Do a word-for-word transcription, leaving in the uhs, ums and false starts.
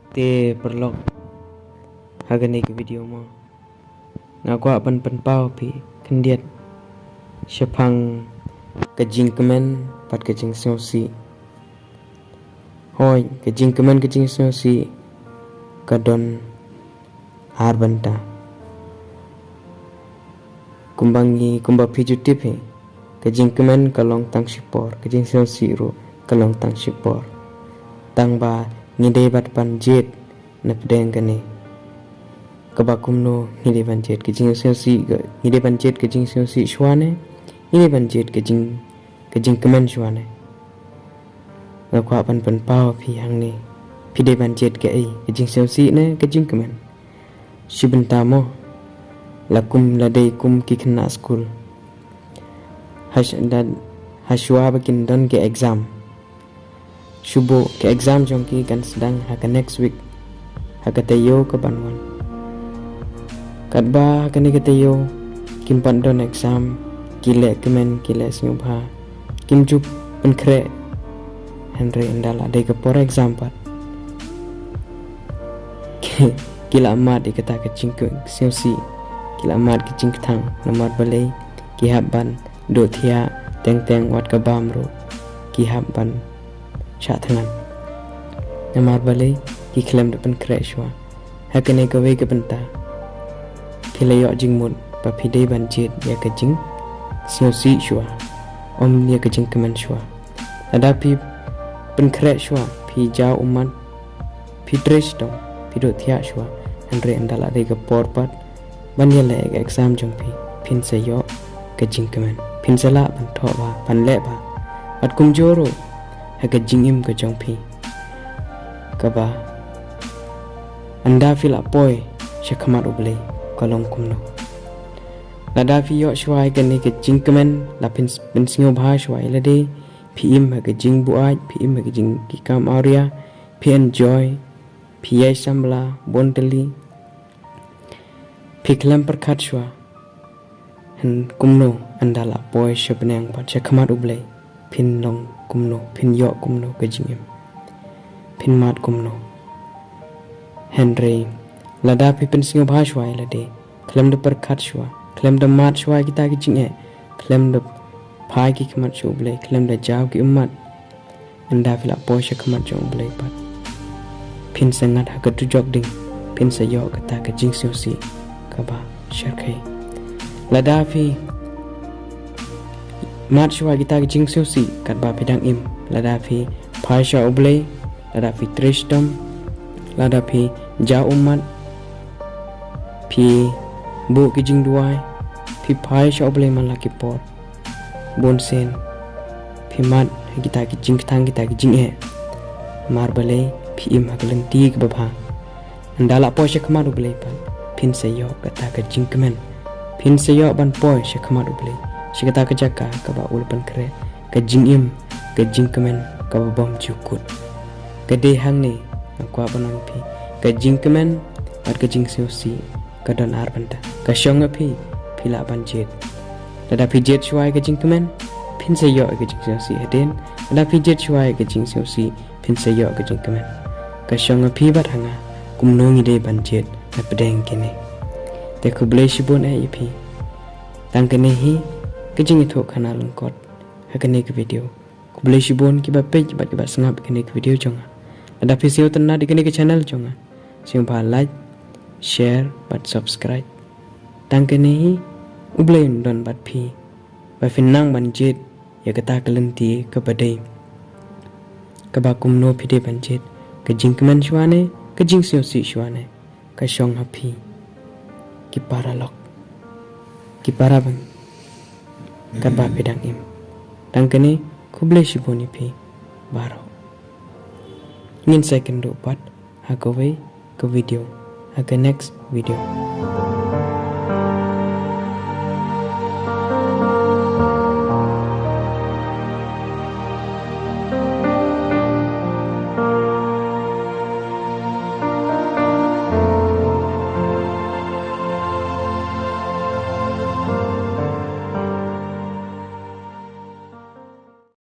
Te paralok, ha kane ka video mo, nga kwah ban pynpaw phi khyndiat shaphang ka jingkmen bad ka jingsngewsih. Hooid, ka jingkmen ka jingsngewsih ka don ar bynta. Kumba ngi, kumba phi ju tip hi, ka jingkmen ka long tang shipor, ka jingsngewsih ruh ka long tang shipor. Tang ba ngi dei bad ban jied na pdeng kane. Kaba kumno ngi dei ban jied ka jingsngewsih, ka, ngi dei ban jied ka jingsngewsih shuwa ne ngi dei ban jied ka jing, ka jingkmen shuwa ne? Nga kwah ban pynpaw phi hangne. Phi dei ban jied kaei, ka jingsngewsih ne ka jingkmen? Shi bynta mo, la kum, la dei kum ki khynnah skul, ha sh-, da, ha shuwa ba kin don ki exam. Shu buh, ka exam jong ki kan sdang ha ka next week, ha ka taïew ka ban wan. Katba ha kane ka taïew kim pat don exam, ki leh kmen, ki leh sngewbha, kim ju pynkhreh. Hynrei ynda la dei ka por exam pat, ki, ki la mad ïa kata ka jingsngewsih, ki la mad ka jingkthang. Namar balei? Ki hap ban duh thiah, teng teng wat ka bam ruh ki hap ban shah thngan. Namar balei? Ki khlem da pynkhreh shuwa. Ha kane kawei ka bynta, phi la ïoh jingmut ba phi dei ban jied ïa ka jingsngewsih shuwa, ym ïa ka jingkmen shuwa. Lada phi pynkhreh shuwa, phi jaw ummat, phi trei shitom, phi duh thiah shuwa, hynrei ynda la dei ka por pat ban ïaleh ïa ka exam jong phi, phin sa ïoh ka jingkmen, phin sa lah ban thoh bha, ban leh bha. Bad kumjuh ruh ha ka jingim ka jong phi, kaba ynda phi la poi sha khmat U Blei ka long kumno. Lada phi ïoh shuwa ïa kane ka jingkmen, la phin, phin pynsngewbha shuwa ïa lade, phi im ha ka jingbuaid, phi im ha ka jing, ki kam awria, phi enjoy, phi ïai samla bun tylli, phi khlem pyrkhat shuwa. Hynrei kumno ynda la poi sha bneng bad sha khmat U Blei, phin long kumno, phin ïoh kumno ka jingim, phin mad kumno? Hynrei lada phi pynsngewbha shuwa ïa lade, khlem da pyrkhat shuwa, khlem da mad shuwa kita ki jingeh, khlem da phai ki khmat sha U Blei, khlem da jaw ki ummat, ynda phi la poi sha khmat jong U Blei pat, phin sa ngat ha ka dujok ding, phin sa ïoh kata ka jingsngewsih kaba shyrkhei. Lada phi mad shuwa kita ki jingsngewsih katba phi dang im, lada phi phai sha U Blei, lada phi trei shitom, lada phi jaw ummat, phi buh ki jingduwai, phi phai sha U Blei man la ki por, bun sien phi mad ha kita ki jingkthang, kita ki jingeh. Namar balei? Phi im ha ka lynti kaba bha. Ynda la poi sha khmat U Blei pat, phin sa ïoh kata ka jingkmen, phin sa ïoh ban poi sha khmat U Blei, sha kata ka jaka kaba u la pynkhreh, ka jingim, ka jingkmen kaba bymjukut. Ka dei hangne nga kwah ban ong phi, ka jingkmen bad ka jingsngewsih ka don ar bynta. Ka shong ha phi, phi lah ban jied. Lada phi jied shuwa ïa ka jingkmen, phin sa ïoh ïa ka jingsngewsih hadien. Lada phi jied shuwa ïa ka jingsngewsih, phin sa ïoh ïa ka jingkmen. Ka shong ha phi bad ha nga kumno ngi dei ban jied na pdeng kine. Te khublei shibun eh ïa phi. Tang kane hi ka jingïathuhkhana lyngkot ha kane ka video. Khublei shibun kiba peit bad kiba sngap ïa kane ka video jong nga. Lada phi sngewtynnad ïa kane ka channel jong nga, sngewbha like, share bad subscribe. Tang kane hi, U Blei un don bad phi, ba phin nang ban jied ïa kata ka lynti kaba dei, kaba kumno phi dei ban jied, ka jingkmen shuwa ne ka jingsngewsih shuwa ne, ka shong ha phi. Ki paralok, ki parabangeit, katba phi dang im. Tang kane, khublei shibun ïa phi baroh. Ngin sa ïakynduh pat ha kawei ka video, ha ka next video.